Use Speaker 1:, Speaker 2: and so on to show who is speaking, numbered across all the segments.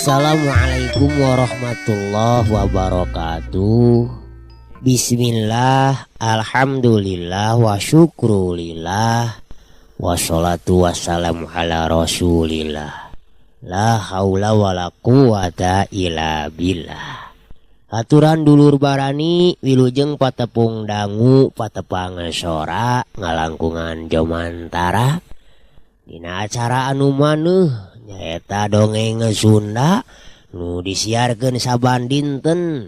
Speaker 1: Assalamualaikum warahmatullahi wabarakatuh. Bismillah, alhamdulillah, wa syukrulillah, wassalatu wassalamu ala rasulillah. La haula wala quwata illa billah. Aturan dulur barani wilujeng patepung dangu patepang sora ngalangkungan jomantara. Dina acara anu maneuh nyaeta dongeng Sunda nu disiarkeun saban dinten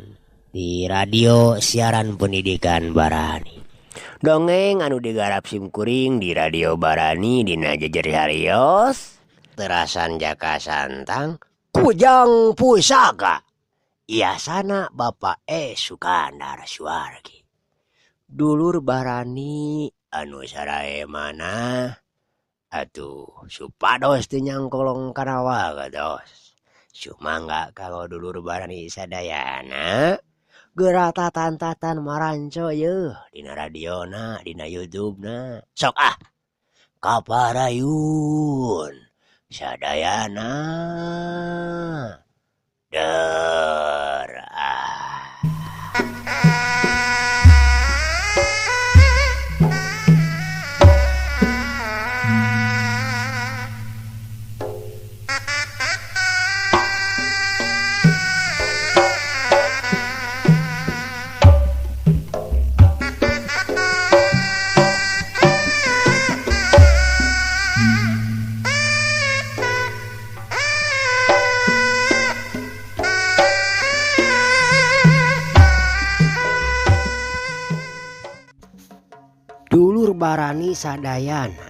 Speaker 1: di radio siaran pendidikan Barani. Dongeng anu digarap simkuring di radio Barani dina jejer harios terasan jaka santang Kujang Pusaka Iasana Bapak E Sukandar Suwargi. Dulur Barani anu sarae mana atuh supados teu nyangkolong kana wagedos. Sumangga kalau dulur Barani sadayana geura tatan-tatan maranco yeuh dina radiona dina YouTube-na. Sok ah kaparayun sadayana der ah. Dulur Barani sadayana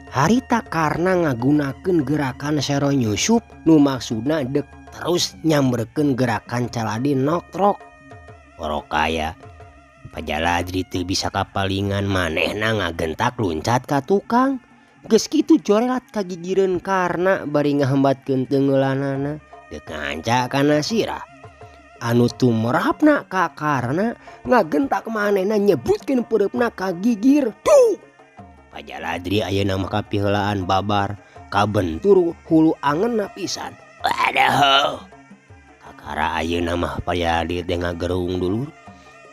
Speaker 1: harita karena ngagunakeun gerakan sero nyusup nu maksudna dek terus nyamberkeun gerakan caladi noktrok. Orokaya Pajaladri teu bisa kapalingan manehna ngagentak luncat ka tukang. Geus kitu jorelat kagigireun karna bari ngahambatkeun teungeulanana deuk ngahanca kana sirah. Anu tumerapna ka karna ngagentak manehna nyebutkeun peureupna ka gigir. Duh! Pajaladri ayeuna mah kapiheulaan babar kabentur hulu angenna pisan. Waduh. Kakara ayeuna mah Pajaladri teh ngagerung dulur.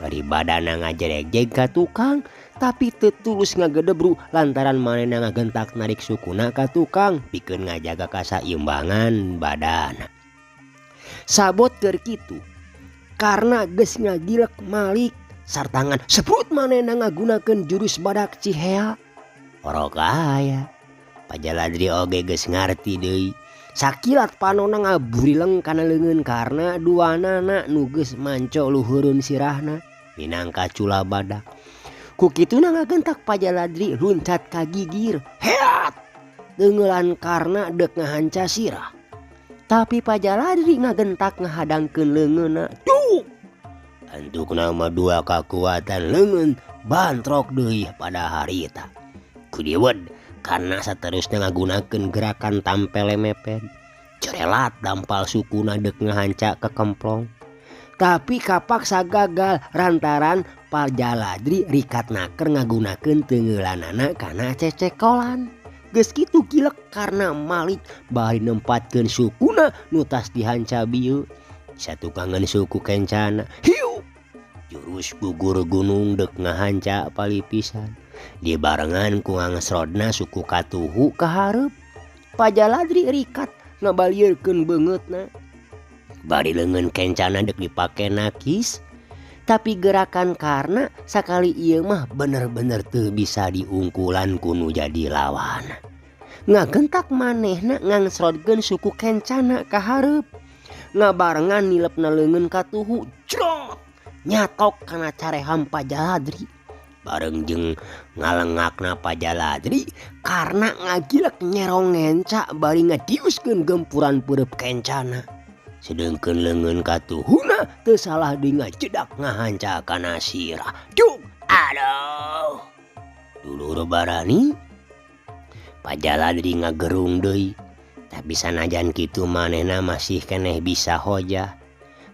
Speaker 1: Bari badana ngajeregjeg ka tukang tapi teu tulus ngagedebru lantaran manehna ngagentak narik sukuna ka tukang pikeun ngajaga kasaimbangan badana. Sabot keur kitu karena geus ngagilek malik sartangan seprut manehna ngagunakeun jurus badak cihea. Orokaya Pajaladri oge geus ngarti deui. Sakilat panona ngaburileng kana leungeun karna duanana nu geus manco luhureun sirahna minangka cula badak. Ku kituna ngagentak Pajaladri luncat ka gigir. Heat! Teungeulan karna deuk ngahanca sirah. Tapi Pajaladri ngagentak ngahadangkeun leungeunna. Duh! Antukna mah dua kakuatan leungeun bantrok deui pada harita. Kudiwed karena saterusna ngagunakeun gerakan tampele mepet. Cerelat dampal sukuna deuk ngahanca ke kemplong. Tapi kapaksa gagal lantaran Pajaladri rikat naker ngagunakeun teungeulanana kana cecekolan. Geus kitu gilek karena malik bari nempatkeun sukuna nu tas dihanca bieu. Satukangan suku kencana. Hiu! Jurus gugur gunung deuk ngahanca palipisan. Dibarengan ku ngangsrodna suku katuhu ka hareup. Pajaladri rikat ngabalieurkeun beungeutna. Bari leungeun kencana deuk dipake nakis. Tapi gerakan karna sakali ieu mah bener-bener teu bisa diungkulan ku nu jadi lawan. Ngagentak manehna ngangsrodkeun suku kencana ka hareup. Ngabarengan nilepna leungeun katuhu jrot nyatok kana careham Pajaladri. Bareng jeung ngalengakna Pajaladri karena ngagilek nyerong ngenca bari ngadiuskeun gempuran peureub kencana. Sedengkeun leungeun katuhuna teu salah deui ngajedak ngahanca kana sirah. Duk aduh. Dulur barani Pajaladri ngagerung deui. Tapi sanajan kitu manehna masih keneh bisa hojah.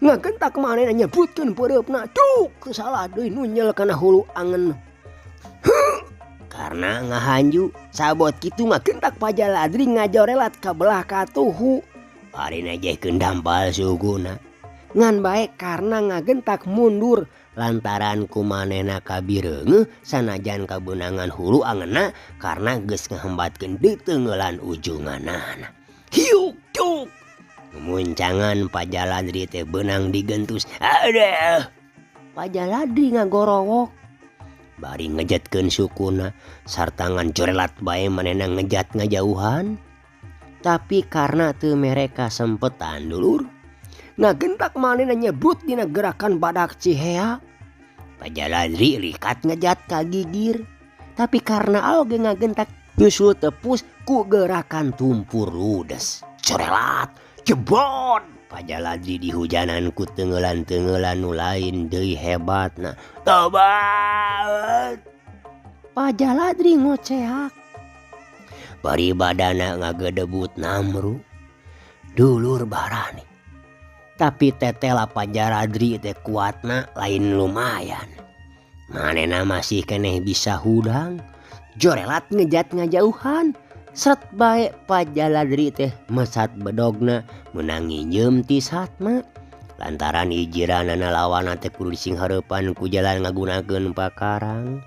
Speaker 1: Ngagentak manehna nyebutkeun peureupna. Duk teu salah deui nunyel kana hulu angen. Huh! Karena ngahanju sabot kitu ngagentak Pajaladri ngajorelat ka belah katuhu. Bari nejehkeun dampal sukuna. Ngan bae karena ngagentak mundur lantaran ku manehna kabireungeuh sanajan kabeunangan hulu angenna karena geus ngahembatkeun diteungeulan ujunganana. Hiuk cuk. Muncangan Pajaladri teh beunang digentus. Aduh. Pajaladri ngagorowok. Bari ngejetkeun sukuna sarta ngajorelat bae manehna ngejat ngajauhan. Tapi karena teu mereka sempetan dulur, ngagentak manehna nyebut dina gerakan badak cihea. Pajaladri likat ngejat ka gigir. Tapi karena oge ngagentak nyusul tepus ku gerakan tumpur ludes. Corelat, jebot. Pajaladri dihujanan ku teunggeulan-teunggeulan nu lain deui hebatna. Tobat. Pajaladri ngoceak. Bari badana ngagedebut namru. Dulur barani. Tapi tetela Pajaladri teh kuatna lain lumayan. Manehna masih keneh bisa hudang. Jorelat ngejat ngajauhan. Sret bae Pajaladri teh mesat bedogna meunang nginjeum ti Satma. Lantaran ijiranana lawanna teh kudu disinghareupan ku jalan ngagunakeun pakarang.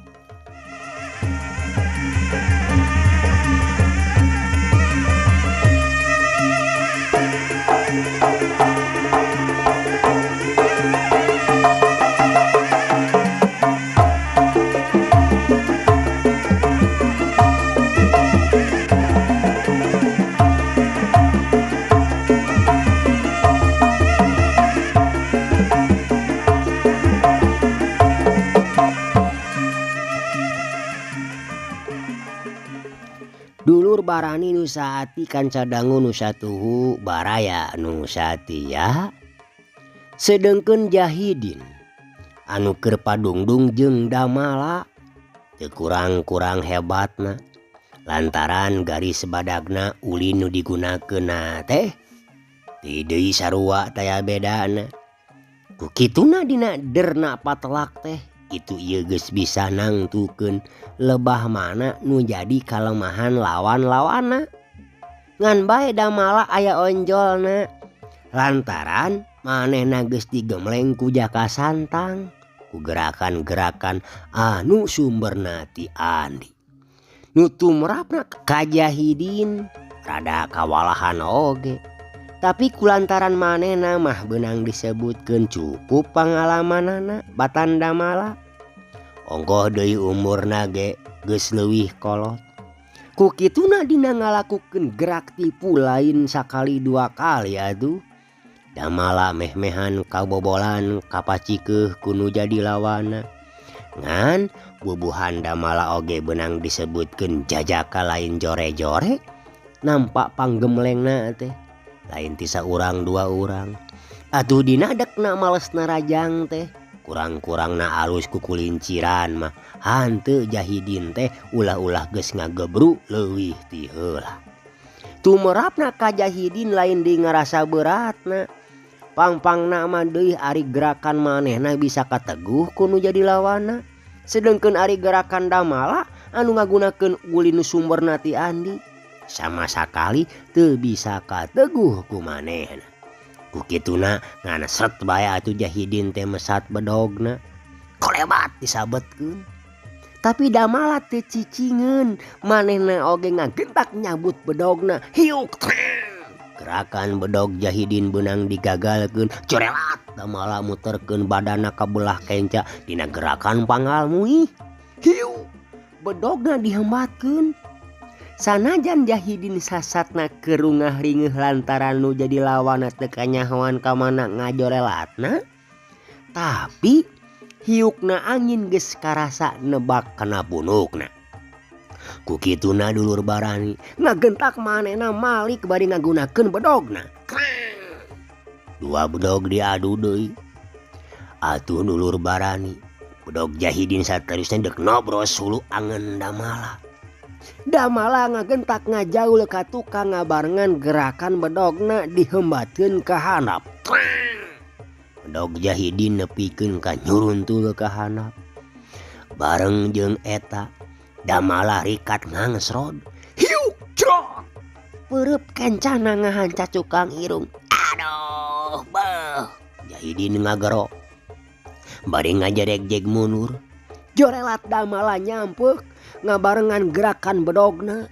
Speaker 1: Dulur barani nu saati kanca dangu nu satuhu baraya nu satia. Sedengkeun Jahidin anu keur padungdung jeung Damala teu kurang-kurang hebatna lantaran garis badagna ulin nu digunakeunna teh ti deui sarua taya bedana. Ku kituna dina derna patelak teh itu ieu geus bisa nangtukeun lebah mana nu jadi kalemahan lawan-lawanna. Ngan bae Damala aya onjolna lantaran manehna geus digemleng ku Jaka Santang ku gerakan-gerakan anu sumberna ti Andi. Nu tumrapna ka Jahidin rada kawalahan oge. Tapi kulantaran manehna mah beunang disebutkeun cukup pangalamanana batan Damala. Ongkoh deui umurna ge geus leuwih kolot. Ku kituna dina ngalakukeun gerak tipu lain sakali dua kali atuh. Damala meh-mehan kabobolan kapacikeuh ku nu jadi lawanna. Ngan bubuhan Damala oge beunang disebutkeun jajaka lain jore-jore. Nampak panggemlengna teh lain ti saurang dua urang. Atuh dina dekna malesna rajang teh kurang-kurangna alus ku kulinciran mah hanteu Jahidin teh ulah-ulah geus ngagebru leuwih ti heula. Tumerapna ka Jahidin lain deui ngarasa beratna. Pangpangna mah deui ari gerakan manehna bisa kateguh ku nu jadi lawanna. Sedengkeun ari gerakan Damala anu ngagunakeun ulin sumberna ti Andi sama sakali teu bisa kateguh ku manehna. Ku kituna ngan sret bae atuh Jahidin teh mesat bedogna. Kolebat disabetkeun. Tapi Damala teu cicingeun, manehna oge ngagentak nyabut bedogna. Hiuk. Gerakan bedog Jahidin beunang digagalkeun. Corelat Damala muterkeun badana ka belah kenca dina gerakan panggal muih. Hiuk. Bedogna dihembatkeun. Sanajan Jahidin sasatna keur rungah-ringeuh lantaran nu jadi lawanna teu kanyahoan ka mana ngajorelatna, tapi hiukna angin geus karasa nebak kana punukna. Ku kituna dulur barani ngagentak manehna malik bari ngagunakeun bedogna. Krang! Dua bedog diadu deui. Atuh dulur barani, bedog Jahidin saterusna deuk nobros hulu angeun Damala. Damala ngagentak ngajaul ka tukang ngabarengan gerakan bedogna dihembatkeun ka handap. Krang! Bedog Jahidin nepikeun ka nyuruntul ka handap. Bareng jeung eta Damala rikat ngangsrod. Hiuk jrot! Peureub kencana ngahanca cukang irung. Aduh, beuh. Jahidin ngagero. Bari ngajereg-jeg mundur. Jorelat Damala nyampeuk ngabarengan gerakan bedogna.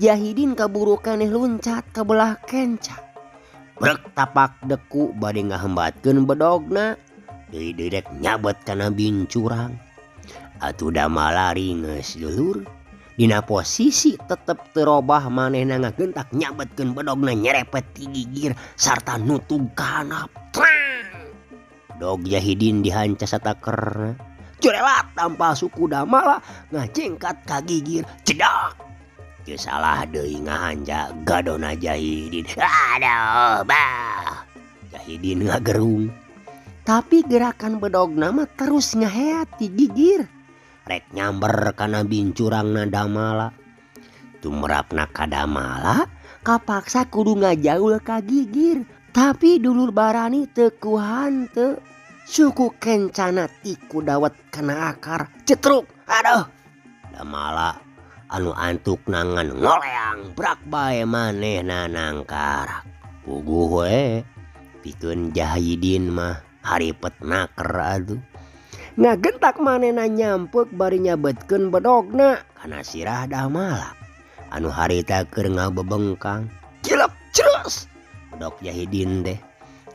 Speaker 1: Jahidin kaburu keneh luncat ka belah kenca. Brek tapak deku bari ngahembatkeun bedogna. Deui deui rek nyabet kana bincurang. Atuh Damala ringeus dulur. Dina posisi tetep teu robah manehna ngagentak nyabetkeun bedogna nyerepet ti gigir sarta nutug ka handap. Trang! Bedog Jahidin dihanca satakerna. Jorelat tampal suku Damala ngajengkat ka gigir. Cedak! Teu salah deui ngahanca gadona Jahidin. Aduh, bah! Jahidin ngagerung. Tapi gerakan bedogna mah terus ngaheat ti gigir. Rek nyamber kana bincurangna Damala. Tumrapna ka Damala kapaksa kudu ngajaul ka gigir. Tapi dulur barani teu kuhanteu. Suku kencana tiku dawet kana akar. Cetruk! Aduh! Damala anu antuk nangan ngoleang brak bae manehna nangkarak. Puguh we pikeun Jahidin mah haripet naker atuh. Ngagentak manehna nyampeuk bari nyabetkeun bedogna kana sirah Damala anu harita keur ngabebengkang. Cilep cerus! Bedog Jahidin teh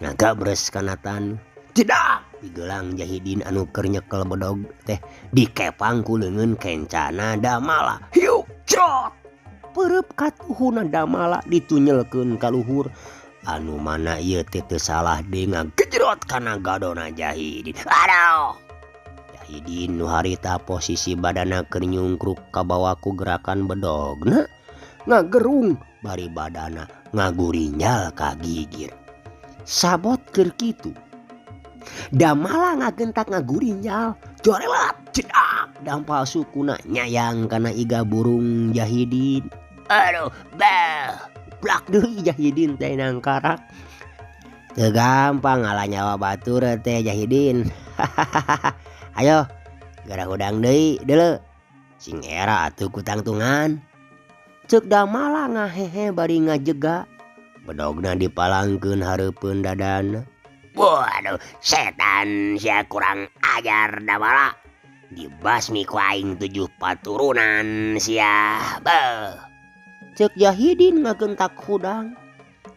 Speaker 1: ngagabres kana tanu. Jedak! Pigelang Jahidin anu keur nyekel bedog teh dikepang ku leungeun kencana Damala. Hiuk crot! Peureub katuhuna Damala ditunyelkeun ka luhur. Anu mana ieu teh teu salah deui ngagejrot kana gadona Jahidin. Aduh! Jahidin nu harita posisi badana keur nyungkruk kabawa ku gerakan bedogna ngagerung bari badana ngagurinjal ka gigir. Sabot keur kitu. Damala ngagentak ngagurinjal, jorelat jedak dampal sukuna nyayang kana iga burung Jahidin. Aduh, bah! Blak deui Jahidin teh nangkarak. Teu gampang ngalah nyawa batur teh Jahidin. Ayo, gara hudang deui deuleu. Sing era atuh ku tangtungan. Ceuk Damala ngahehe bari ngajega. Bedogna dipalangkeun hareupeun dadana. Waduh, setan sia kurang ajar Damala. Dibasmi ku aing 7 paturunan sia. Beuh. Ceuk Jahidin ngagentak hudang.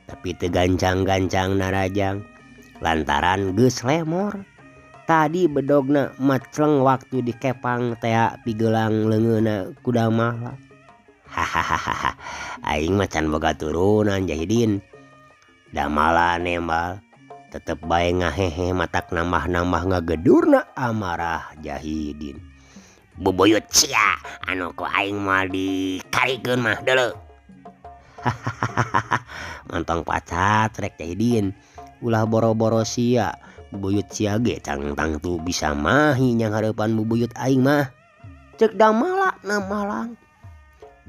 Speaker 1: Tapi teu gancang-gancang narajang lantaran geus lemor. Tadi bedogna macleng waktu dikepang tea pigelang leungeunna ku Damala. Hahaha, aing mah can boga turunan Jahidin. Damala nembal tetep bae ngahehe matak nambah-nambah ngagedurna amarah Jahidin. Bubuyut sia anu ku aing moal dikarikeun mah deuleu. Hahaha, mantong pacat rek Jahidin. Ulah boro-boro sia. Bubuyut sia ge cangtang tu bisa mahi nyang hareupan bubuyut aing mah. Ceuk Damala namalang.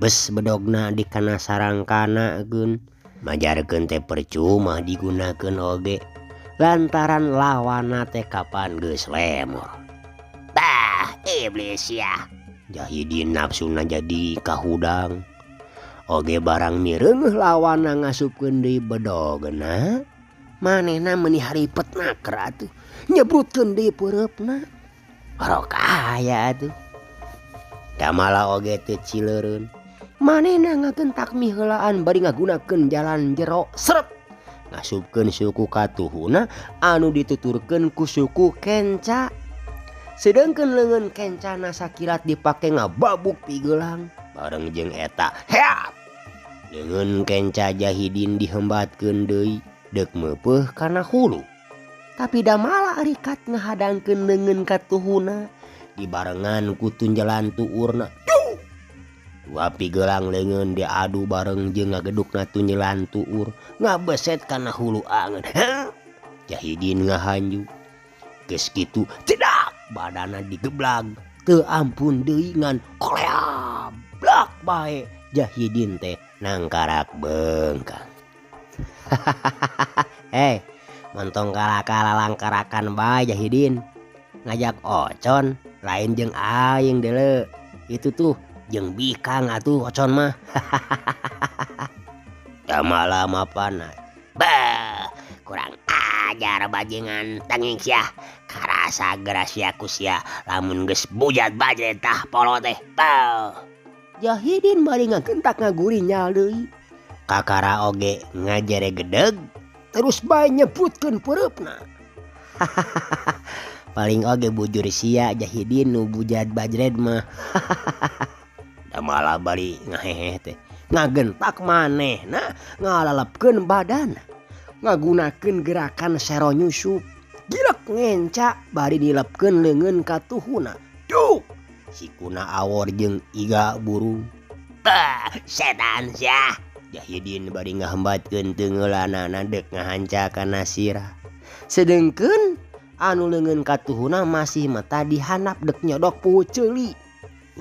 Speaker 1: Bes bedogna dikana sarangkana geun. Majarkeun teh percuma digunakeun oge. Lantaran lawanna teh kapan geus lemor. Bah, iblis sia. Jahidin nafsuna jadi kahudang. Oge barang mireungeuh lawanna ngasupkeun deui bedogna. Manehna meuni haripet naker atuh. Nyebrutkeun deui peureupna. Orok aya atuh. Damala oge teu cileureun. Manehna ngagentak miheulaan bari ngagunakeun jalan jero seret. Ngasupkeun suku katuhuna anu dituturkeun ku suku kenca. Sedengkeun leungeun kencana sakilat dipake ngababuk pigelang. Bareng jeung eta heap leungeun kenca Jahidin dihembatkeun deui deuk meupeuh kana hulu. Tapi Damala rikat ngahadangkeun leungeun katuhuna dibarengan ku tunjelan tuurna. Duh! Dua pigelang leungeun diadu bareng jeung ngagedukna tunjelan tuur ngabeset kana hulu angeun. Jahidin ngahanju. Geus kitu cedak badana digeblag teu ampun deui ngan koleablak bae Jahidin teh nangkarak beungkang. Hei, montong kalakala langkarakan bae Jahidin. Ngajak Ocon lain jeung aing deuleu. Itu tuh jeung bikang atuh Ocon mah. Damala mapana. Bah, kurang ajar bajingan tanging sia. Karasa grasia ku sia lamun geus bujat bajret tah polo teh. Bah. Jahidin bari ngagentak ngagurinyal deui. Kakara oge ngajere gedeg terus bae nyebutkeun peureupna. Paling oge bujur sia Jahidin nu bujat bajred mah. Damala bari ngahehe teh ngagentak manehna ngalalepkeun badana ngagunakeun gerakan sero nyusup gilek ngenca bari dilepkeun leungeun katuhuna. Duh, sikuna awor jeung iga burung. Bah, setan sia. Jahidin bari ngahembatkeun teunggeulanana deuk ngahanca kana sirah. Sedengkeun anu leungeun katuhuna masih mata dihandap deuk nyodok puhu ceuli.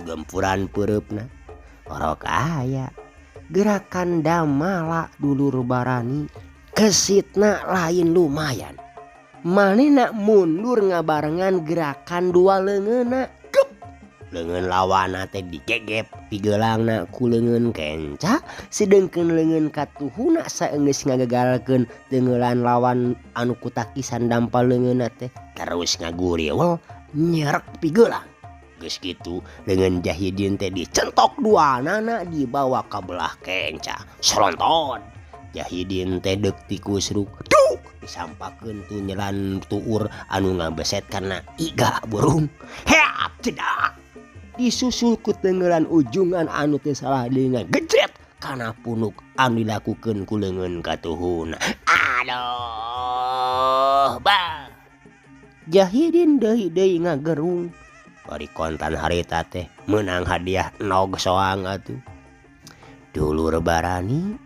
Speaker 1: Gempuran peureupna orok aya. Gerakan Damala dulur barani kesitna lain lumayan. Manehna mundur ngabarengan gerakan dua leungeunna. Gep! Leungeun lawanna teh digegep pigeulangna ku leungeun kenca sedengkeun leungeun katuhuna saenggeus ngagagalkeun teungeulan lawan anu kutakisan dampal leungeunna teh terus ngaguriwel nyerek pigeulang. Geus kitu leungeun Jahidin teh dicentok duanana dibawa ka belah kenca. Solonton Jahidin teh deuk tikusruk. Duk! Disampakeun tunyelan tuur anu ngabeset kana iga burung. Heap cedak! Disusul ku teungeulan ujungan anu teu salah deui ngagejret kana punuk anu dilakukeun ku leungeun katuhuna. Aduh, bah. Jahidin deui-deui ngagerung. Bari kontan harita teh meunang hadiah nog soang atuh. Dulur barani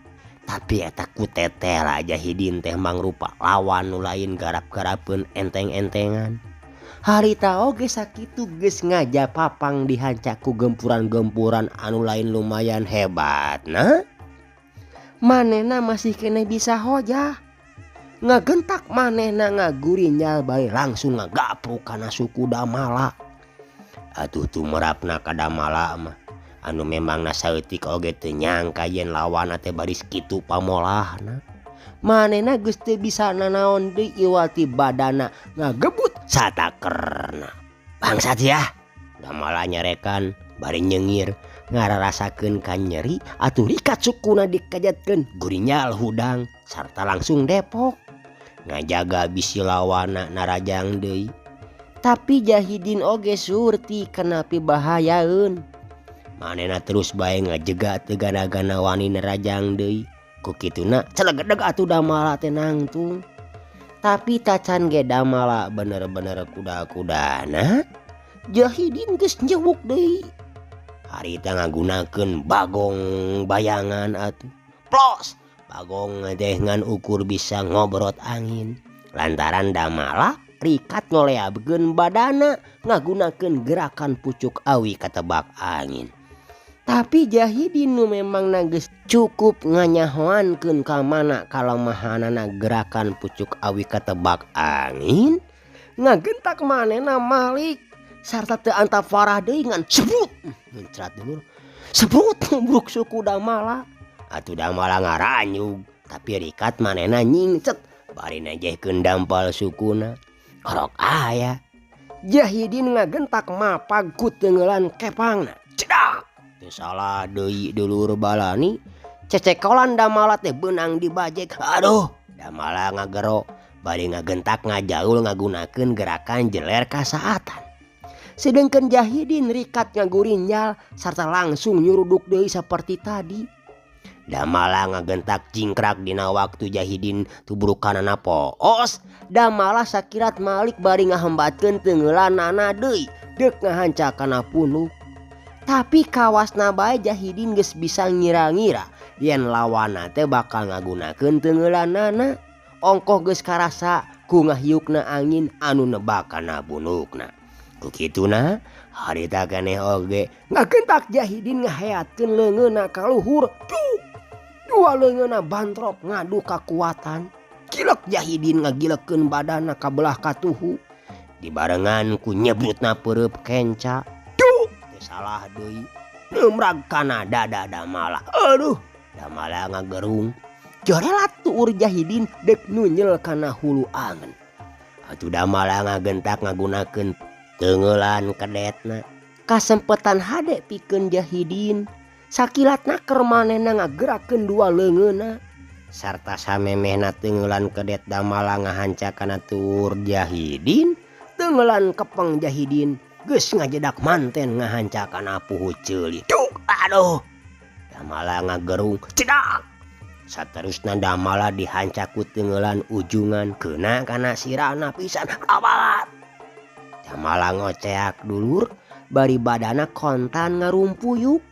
Speaker 1: tapi eta ku tetela Jahidin teh mangrupa lawan nu lain garap-garapeun enteng-entengan. Harita oge sakitu geus ngaja papang dihanca ku gempuran-gempuran anu lain lumayan hebatna. Manehna masih keneh bisa hojah. Ngagentak manehna ngagurinyal bae langsung ngagapruk kana suku Damala. Atuh tumerapna ka Damala mah anu memangna saeutik oge teu nyangka yen lawanna teh baris kitu pamolahna. Manehna geus teu bisa nanaon deui iwati badana ngagebut satakerna. Bangsat sia. Damala nyarekan bari nyengir ngararasakeun ka nyeri atuh rikat sukuna dikajatkeun gurinyal hudang sarta langsung depok. Ngajaga bisi lawanna narajang deui. Tapi Jahidin oge surti kenapi bahayaeun. Manehna terus bae ngajega teu gana-gana wani nerajang deui. Ku kituna celegedeg atuh Damala teh nangtung. Tapi tacan ge Damala bener-bener kuda-kudana. Jahidin geus nyewuk deui. Harita ngagunakeun bagong bayangan atuh. Plos! Bagong teh ngan ukur bisa ngobrot angin. Lantaran Damala rikat ngoleabkeun badana ngagunakeun gerakan pucuk awi katebak angin. Tapi Jahidin nu memang geus cukup nganyahoankeun ka mana kalemahanana gerakan pucuk awi katebak angin, ngagentak manehna malik sarta teu antap farah deui ngan sebut muncrat dulur. Sebut ngubruk suku Damala. Atuh Damala ngaranyug tapi rikat manehna nyingcet bari nejehkeun dampal sukuna. Orok aya. Jahidin ngagentak mapag ku teungeulan kepangna. Cedak! Teu salah deui dulur balani. Cecekolan Damala teh beunang dibajek. Aduh, Damala ngagero bari ngagentak ngajaul ngagunakeun gerakan jeler kasaatan. Sedengkeun Jahidin rikat ngagurinjal sarta langsung nyuruduk deui saperti tadi. Damala ngagentak jingkrak dina waktu Jahidin tubrukanana poos. Damala sakirat Malik bari ngahembatkeun teunggeulanana deui deuk ngahanca kana punuk. Tapi kawasna bae Jahidin geus bisa ngira-ngira yen lawanna teh bakal ngagunakeun teunggeulanana. Ongkoh geus karasa ku ngahiukna angin anu nebak kana punukna. Ku kituna harita keneh oge ngagentak Jahidin ngaheatkeun leungeunna ka luhur. Dua leungeunna bantrok ngadu kakuatan. Gilek Jahidin ngagilekeun badanna ka belah katuhu. Dibarengan ku nyebutna peureub kenca. Duh, teu salah deui. Neumrag kana dada Damala. Aduh, Damala ngagerung. Jorelat tuur Jahidin dek nunyel kana hulu angen. Atuh Damala ngagentak ngagunakeun teungeulan kedetna. Kasempetan hade pikeun Jahidin. Sakilat naker manehna ngagerakeun dua leungeunna. Sarta samemehna teungeulan kedet Damala ngahanca kana tuur Jahidin. Teungeulan kepeng Jahidin geus ngajedak manten ngahanca kana puhu ceuli. Duk, aduh. Damala ngagerung, cedak. Saterusna Damala dihanca ku teungeulan ujungan keuna kana sirahna pisan. Abalat. Damala ngoceak dulur bari badana kontan ngarumpuyuk.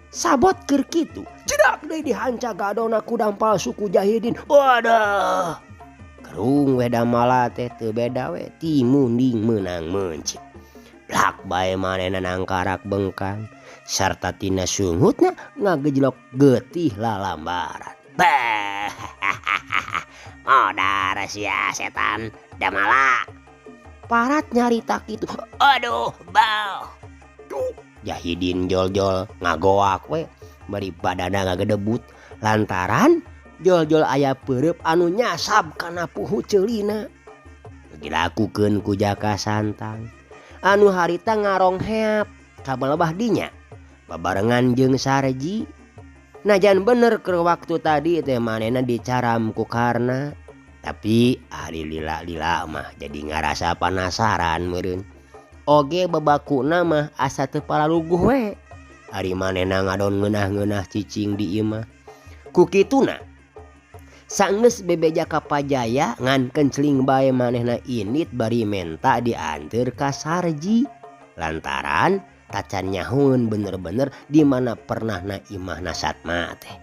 Speaker 1: Sabot keur kitu, jedak deui dihanca gadona ku dampal suku Jahidin. Waduh. Gerung we Damala teh teu beda we ti munding meunang meuncit. Blak bae manehna nangkarak bengkang sarta tina sungutna ngagejlok getih lalambaran. Bah. Modar sia setan Damala. Parat nyarita kitu. Aduh, bau. Duh. Jahidin jol-jol ngagoak we bari badana ngagedebut lantaran jol-jol aya peureub anu nyasab kana puhu ceulina. Dilakukeun ku Jaka Santang anu harita ngarongheap kabalebah dinya babarengan jeung Sarji. Najan bener keur waktu tadi teh manehna dicaram ku Karna, tapi ari lila-lila mah jadi ngarasa panasaran meureun. Oge babakuna mah asa teu paraluguh we. Ari manehna ngadon ngeunah-ngeunah cicing di imah. Ku kituna sanggeus bebeja ka Pajaya ngan kencling bae manehna indit bari menta dianteur ka Sarji. Lantaran tacan nyahueun bener-bener di mana pernahna imahna Satma teh.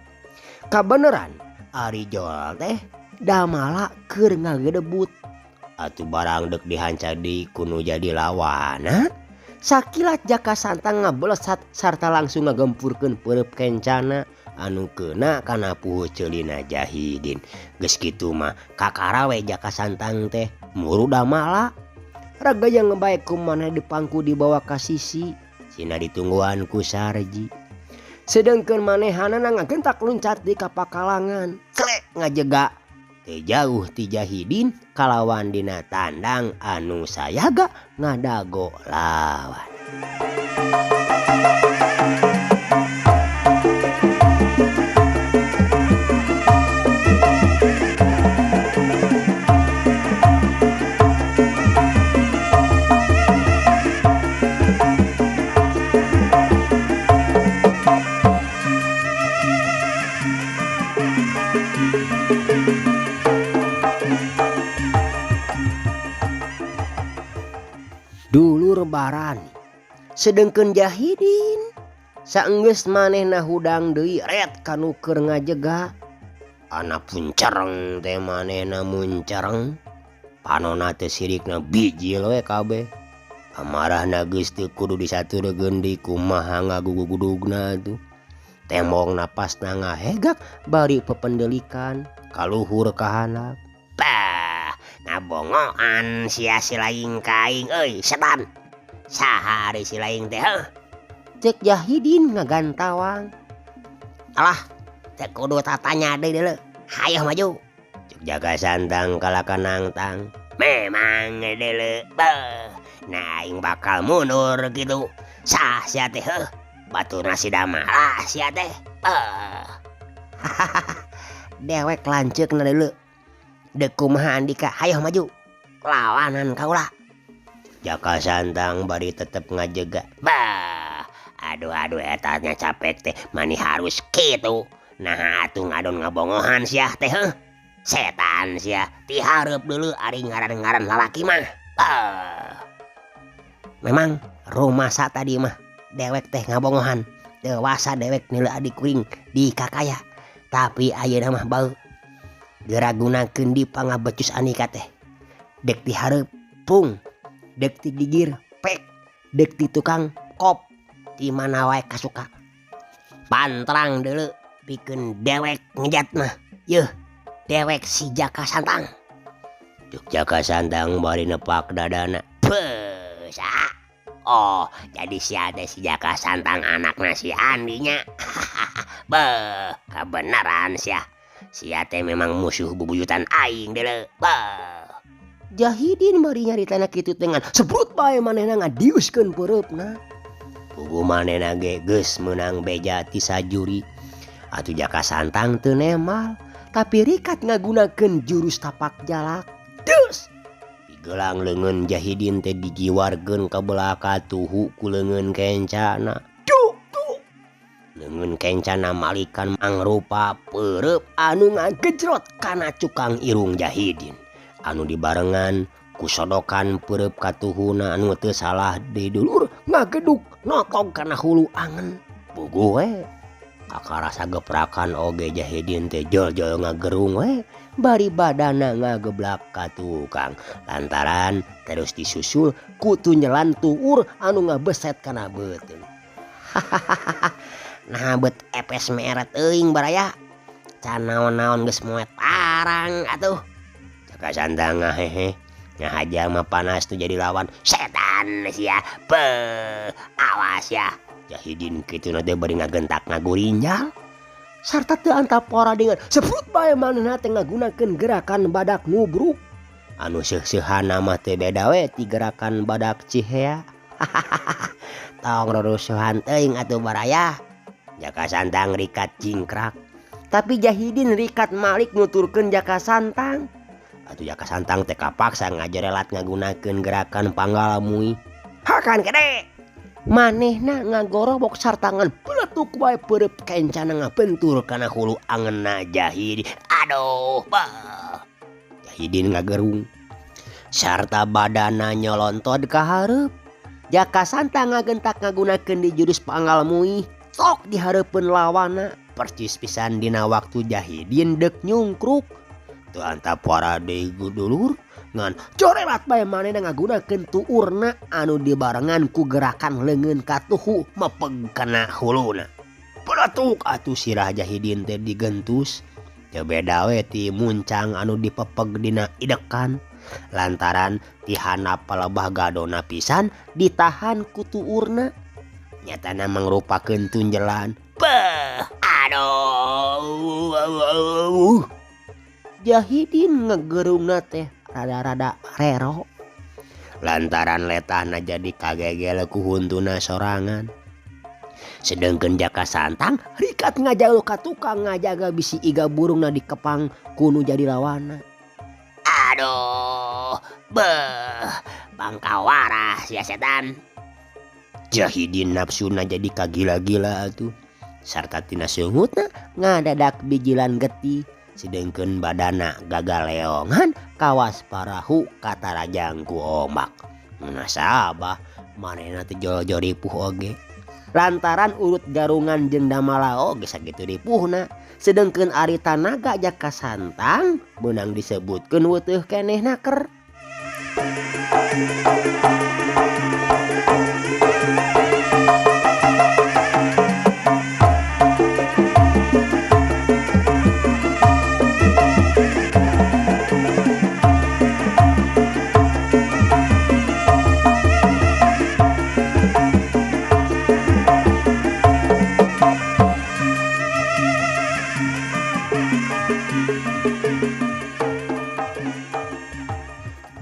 Speaker 1: Kabeneran ari jol teh Damala keur ngagedebut. Atuh barang dek dihanca deui ku nu jadi lawana. Sakilat Jaka Santang ngablesat sarta langsung ngagempurkeun peureub kencana anu keuna kana puhu ceulina Jahidin. Geus kitu mah kakara we Jaka Santang teh muru Damala. Ragayang bae ku maneh dipangku dibawa ka sisi sina ditungguan ku Sarji. Sedengkeun manehanana ngagentak luncat di kapakalangan. Clek ngajega teu jauh ti Jahidin kalawan dina tandang anu sayaga ngadago lawan. Dulur barani sedengkeun Jahidin saenggeus manehna hudang deui ret kanu keur ngajega. Ana puncereng teh manehna muncereng panona teh sirikna bijil we kabeh. Amarahna geus teu kudu disaturkeun deui kumaha ngagugugudugna tuh. Tembong napasna ngahegak bari pependelikan kaluhur ka handap. Bah, ngabongoan sia si laing ka aing euy setan. Saha ari si laing teh heuh? Cek Jahidin ngagantawang. Alah, teu kudu tatanya deui deuleu. Hayoh maju. Cek Jaka Santang kalaka nangtang. Memang deuleu beuh. Nah aing bakal mundur kitu. Sah sia teh heuh. Baturna si Damala sia teh. Beuh. Dewek lanceukna deuleu. Deuk kumaha Andika hayoh maju. Lawanan kaula. Jaka Santang bari tetep ngajega. Bah, aduh aduh eta nya capek teh mani harus kitu. Nah atuh ngadon ngabongohan sia teh heuh. Setan sia ti hareup deuleu ari ngaran-ngaran lalaki mah. Bah. Memang rumasa tadi mah dewek teh ngabongohan. Dewasa dewek nilai adik kuring di kakaya. Tapi ayeuna mah bau geura gunakeun di pangabecus Anika teh. Dek ti hareup pung, dek ti gigir pek, dek ti tukang kop, ti mana wae kasuka. Pantrang deuleu pikeun dewek ngejat mah. Yeuh, dewek si Jaka Santang. Cuk Jaka Santang bari nepak dadana. Beuh, oh, jadi si teh si Jaka Santang anakna si Andinya. Beuh, kebenaran sia. Sia teh memang musuh bubuyutan aing deuleu. Beuh. Jahidin bari nyaritana kitu dengan sebrut bae manehna ngadiuskeun peureupna. Puguh manehna ge geus meunang beja ti sajuri. Atuh Jaka Santang teu nemal, tapi rikat ngagunakeun jurus tapak jalak. Deus! Gelang leungeun Jahidin teh digiwarkeun ka belah katuhu ku leungeun kencana. Duk duk. Leungeun kencana malikan mangrupa peureup anu ngagejrot kana cukang irung Jahidin. Anu dibarengan ku sodokan peureup katuhuna anu teu salah deui dulur ngageduk notog kana hulu angen. Puguh we. Kakarasa geprakan oge Jahidin teh jol-jol ngagerung we. Bari badana ngageblak ka tukang lantaran terus disusul ku tunyelan tuur anu ngabeset kana beuteung. Nah bet epes meret euing baraya. Can naon-naon geus moe tarang atuh. Jaka Santang ngahehe ngahaja mah panas tuh jadi lawan. Setan sia, beuh, awas ya. Jahidin kitu teh bari ngagentak ngagurinjal. Sarta teu antapora dengan sebut bae manehna teh ngagunakeun gerakan badak nubruk. Anu seuh-seuhana mah teu beda we ti gerakan badak cihea. Tong rurusuhan teuing atuh baraya. Jaka Santang rikat jingkrak. Tapi Jahidin rikat malik nuturkeun Jaka Santang. Atuh Jaka Santang teh kapaksa ngajerelat ngagunakeun gerakan panggalamui. Hakan gede. Manehna ngagorobok sartangan beletuk wae peureub kencana ngabentur kana hulu angenna Jahidin. Aduh, bah. Jahidin ngagerung sarta badana nyolontod ka hareup. Jaka Santang ngagentak ngagunakeun di jurus panggalmui tok di hareupeun lawana percis pisan dina waktu Jahidin deuk nyungkruk. Teu antapora deui dulur ngan corelat bae manehna ngagunakeun tuurna anu dibarengan ku gerakan leungeun katuhu mepeg kana huluna. Beletuk atuh sirah Jahidin teh digentus. Teu beda we ti muncang anu dipepeg dina idekan. Lantaran ti handap palebah gadona pisan ditahan ku tuurna. Nyatana mangrupakeun tunjelan. Beuh, aduh. Jahidin ngegerungna teh rada-rada rero. Lantaran letahna jadi kagegel ku huntuna sorangan. Sedengkeun Jaka Santang rikat ngajauh ka tukang ngajaga bisi iga burungna dikepang ku nu jadi lawana. Aduh, beuh, bangkawarah sia setan. Jahidin nafsuna jadi kagila-gila atuh. Sarta tina sungutna ngadadak bijilan getih. Sedengkeun badana gagaleongan kawas parahu katarajang ku ombak. Munasabah manehna teh jol-jol ripuh oge. Lantaran urut garungan jeung damala oge sakitu ripuhna. Sedengkeun ari tanaga Jaka Santang meunang disebutkeun weuteeh keneh naker.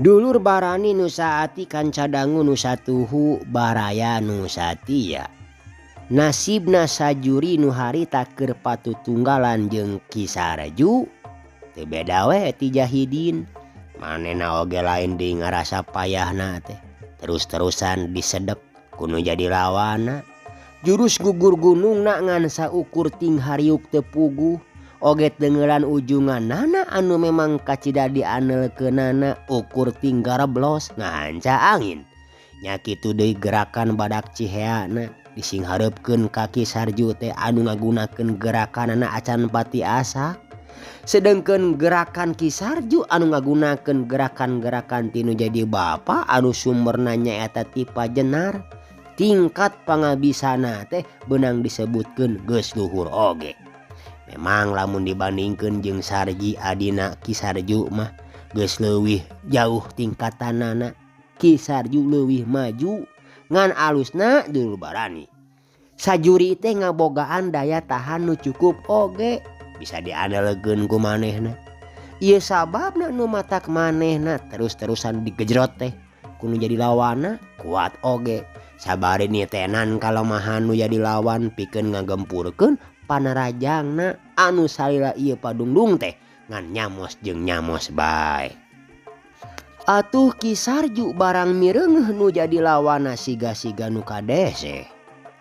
Speaker 1: Dulur barani nu saati kanca dangu nu satuhu baraya nu satia. Nasibna sajuri nu harita keur patutunggalan jeung Ki Sarju teu beda we ti Jahidin. Manehna oge lain deui ngarasa payahna teh. Terus-terusan disedep ku nu jadi lawanna. Jurus gugur gunungna ngan saukur ting hariuk teu puguh. Oge teunggeulan ujunganana anu memang kacida diandelkeunana ukur ting gareblos ngahanca angin. Nya kitu deui gerakan badak Ciheana disinghareupkeun ka Ki Sarju teh anu ngagunakeun gerakanana acan pati asak. Sedengkeun gerakan Ki Sarju anu ngagunakeun gerakan-gerakan ti nu jadi bapa anu sumberna nyaeta ti Pajenar. Tingkat pangabisana teh beunang disebutkeun geus luhur oge. Memang lamun dibandingkeun jeung Sarji adina Ki Sarju mah geus leuwih jauh tingkatanana. Ki Sarju leuwih maju ngan alusna dulur barani. Sajuri teh ngabogaan daya tahan nu cukup oge bisa diandalkeun ku manehna. Ieu sababna nu matak manehna terus-terusan digejrot teh ku nu jadi lawanna kuat oge. Sabari nitenan kalemahan nu jadi lawan pikeun ngagempurkeun panarajangna anu salila ieu padungdung teh ngan nyamos jeung nyamos bae. Atuh Ki Sarju barang mireungeuh nu jadi lawanna siga-siga nu kadeseh.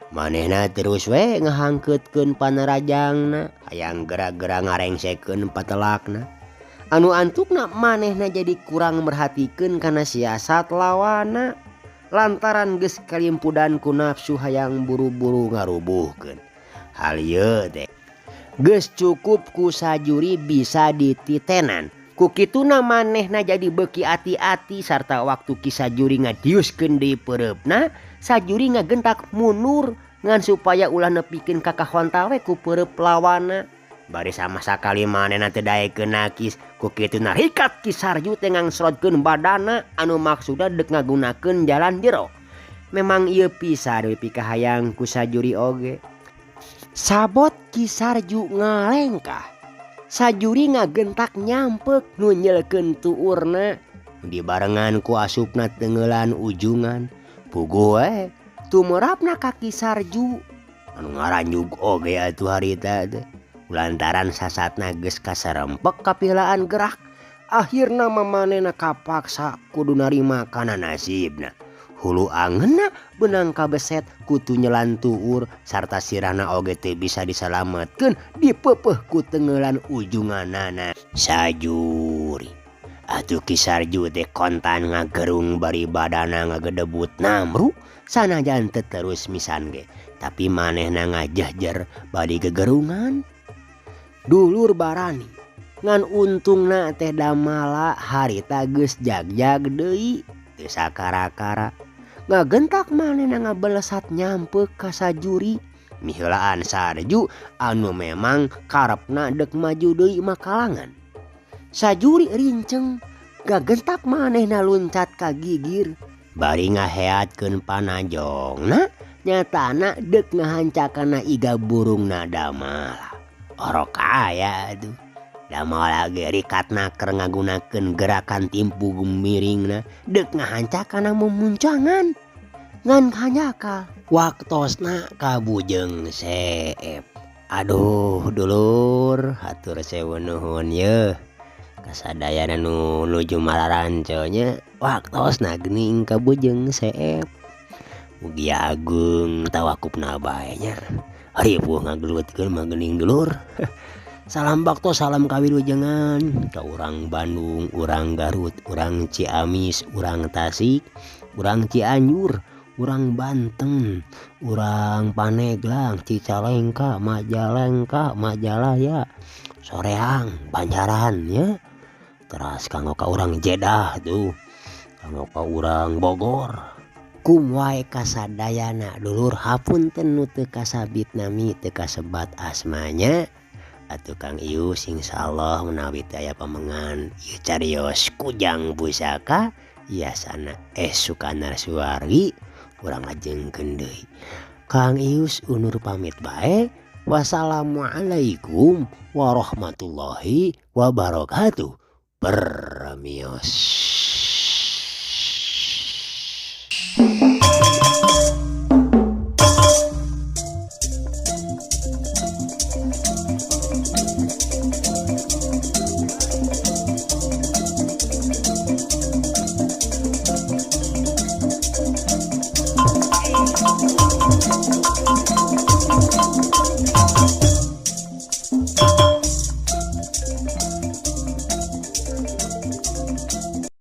Speaker 1: Manehna terus we ngahangkeutkeun panarajangna hayang gera-gera ngarengsekeun patelakna. Anu antukna manehna jadi kurang merhatikeun kana siasat lawanna lantaran geus kalimpudan ku nafsu hayang buru-buru ngarubuhkeun. Hal ieu teh geus cukup ku sajuri bisa dititenan. Ku kituna manehna jadi beuki ati-ati sarta waktu Ki Sajuri ngadiuskeun deui peureupna, Sajuri ngagentak mundur ngan supaya ulah nepikeun ka kahontal we ku peureub lawanna. Bari sama sakali manehna teu daekeun nakis, ku kituna rikat Ki Sarju teh ngangsrodkeun badana anu maksudna deuk ngagunakeun jalan jero. Memang ieu pisan we pikahayang ku Sajuri oge. Sabot Ki Sarju ngalengkah. Sajuri ngagentak nyampek nu nyelkeun tuurna dibarengan ku asupna teunggeulan ujungan. Puguh we tumerapna ka Ki Sarju anu ngaranjug oge atuh harita teh. Lantaran sasatna geus kasarempek kapilaan gerak, akhirna mamanehna kapaksa kudu narima kana nasibna. Hulu angeunna beunang kabeset kutu nyelan tuur sarta sirahna oge teu bisa disalametkeun dipeupeuh ku teunggeulan ujunganana. Sajuri atuh Ki Sarju teh kontan ngagerung bari badana ngagedebut namru sanajan teu terus misan ge tapi manehna ngajehjer bari gegerungan. Dulur barani ngan untungna teh damala harita geus jagjag deui teu sakara-kara. Ngagentak manehna ngabelesat nyampek ka Sajuri miheulaan Sarju anu memang karepna deuk maju deui makalangan. Sajuri rinceng gagentak manehna luncat ka gigir bari ngaheatkeun panajongna nyatana deuk ngahancakana iga burungna Damala. Orok aya atuh. Damala ge rikatna keur ngagunakeun gerakan timpu gumiringna deuk ngahancakana mumuncangan. Ngan hanjakal waktosna kabujeng seep. Aduh dulur hatur sewu nuhun yeuh. Kasadayana nu nuju mararanco nya waktosna geuning kabujeng seep. Mugi agung tawakupna bae nya. Ripuh ngagelutkeun mah geuning dulur. Salam bakto salam kawilujengan ka urang Bandung, urang Garut, urang Ciamis, urang Tasik, urang Cianjur, urang Banten, urang Paneglang, Cicalengka, Majalengka, Majalaya, Soreang, Banjaran nya. Teras kanggo ka urang Jeddah tuh, kanggo ka urang Bogor. Kum wae kasadayana dulur hapunten nu teu kasabit nami teu kasebat asmanya. Atuh Kang Ius insyaallah menawi teu aya pamengan ieu carios Kujang Pusaka yasana Sukanar Suwargi urang lajengkeun deui. Kang Ius undur pamit bae. Wassalamualaikum warahmatullahi wabarakatuh. Permios.